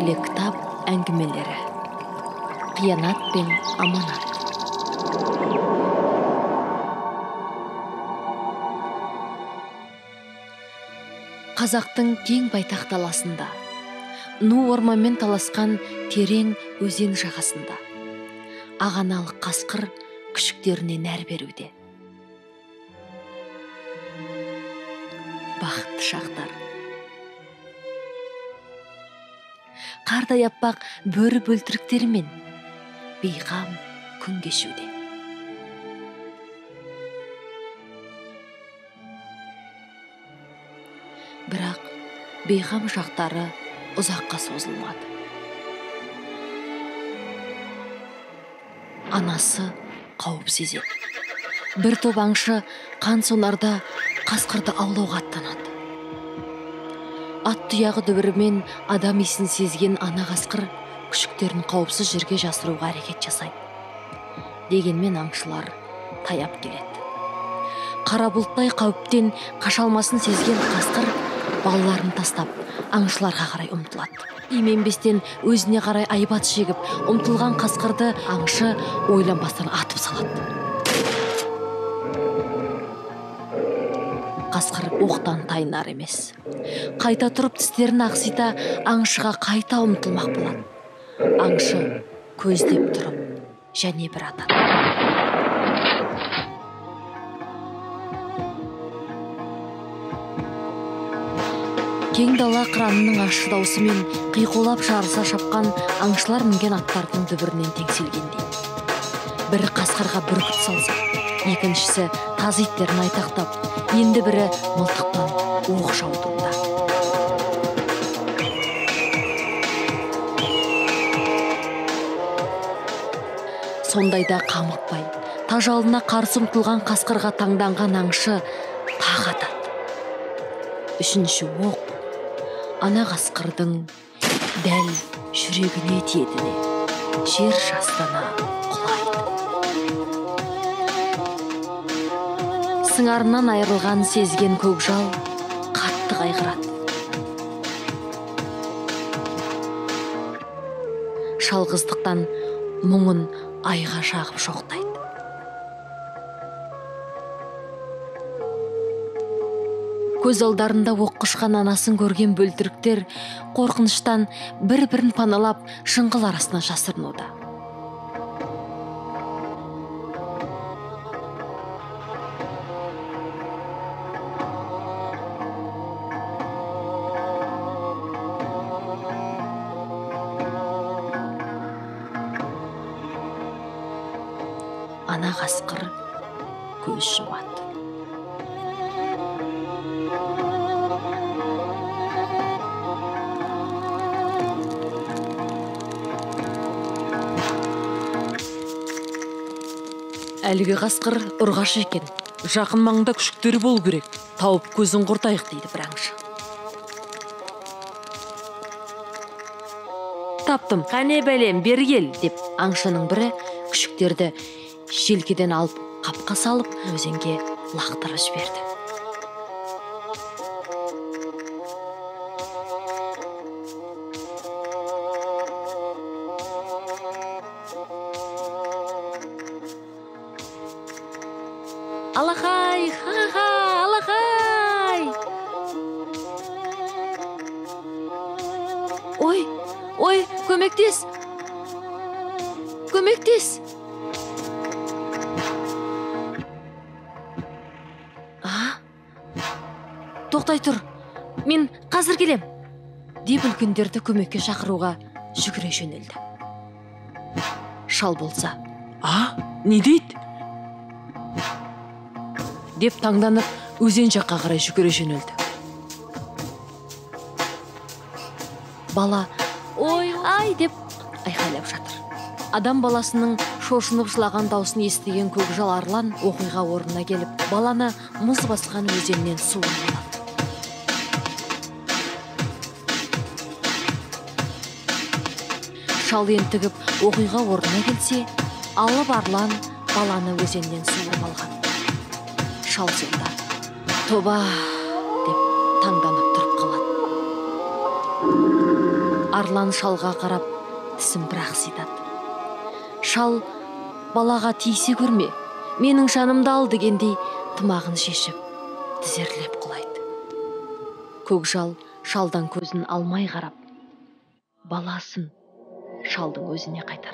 Киелі кітап әңгімелері. Қиянат пен аманат. Қазақтың кең байтақ даласында, ну орманмен таласқан терең өзен жағасында, ағаналық қасқыр күшіктеріне нәр беруде. Бақытты шақтар. Қардай аппақ бөрі бөлтіріктерімен бейғам күн кешуде. Бірақ бейғам шақтары ұзаққа созылмады. Анасы қауіп сезеді. Бір топ аңшы қан сонарда қасқырды аулауға аттанады. Ат тұяғы дүбірімен адам иісін сезген ана қасқыр күшіктерін қауіпсіз жерге жасыруға әрекет жасайды. Дегенмен аңшылар таяп келеді. Қара бұлттай қауіптен қаша алмасын сезген қасқыр балаларын тастап аңшыларға қарай ұмтылады. Именбестен өзіне қарай айбат шегіп ұмтылған қасқырды аңшы ойланбастан атып салады. Қасқыр оқтан тайынар емес. Қайта тұрып тістерін ақсита аңшыға қайта ұмтылмақ болады. Аңшы көздеп тұрып және бір атады. Кең дала қыранының ащы даусымен қиқулап жарыса шапқан аңшылар мінген аттардың дүбірінен теңселгендей. Бірі қасқырға бүркіт салса, екіншісі тазы иттерін айтақтап, енді бірі мылтықтан оқ жаудыруда. Сондайда қамықпай, тажалына қарсы ұмтылған қасқырға таңданған аңшы тағы атады. Үшінші оқ ана қасқырдың дәл жүрегіне тиеді де, жер жастана құлайды. Сыңарынан айырылған сезген көкжал қатты қайғырады. Жалғыздықтан мұңын айға шағып жоқтайды. Көз алдарында оқ құшқан анасын көрген бөлтіріктер қорқыныштан бір-бірін паналап жыңғыл арасына жасырынуда. Ана қасқыр көз жұмады. Әлгі қасқыр ұрғашы екен. Жақын маңда күшіктері болу керек. Тауып көзін құртайық, дейді бір аңшы. Таптым, қане бәлем, бері кел, деп аңшының бірі күшіктерді желкеден алып қапқа салып өзенге лақтырып жіберді. Алақай, ха-ха, алақай! Ой, ой, көмектес! Көмектес! А? Тоқтай тұр, мен қазір келем, деп үлкендерді көмекке шақыруға жүгіре жөнелді. Шал болса, А, не дейді? Деп таңданып өзен жаққа қарай жүгіре жөнелді. Бала ой, ай деп айқайлап жатыр. Адам баласының шошынып жылаған даусын естіген көкжал арлан оқиға орнына келіп, баланы мұз басқан өзеннен суырып алады. Шал ентігіп оқиға орнына келсе, алып арлан баланы өзеннен суырып алған. Шал сонда тоба деп таңданып тұрып қалады. Арлан шалға қарап тісін бір-ақ сыйтады. Шал балаға тиісе көрме, менің жанымды ал дегендей тымағын шешіп, тізерлеп құлайды. Көкжал шалдан көзін алмай қарап, баласын шалдың өзіне қайтарады.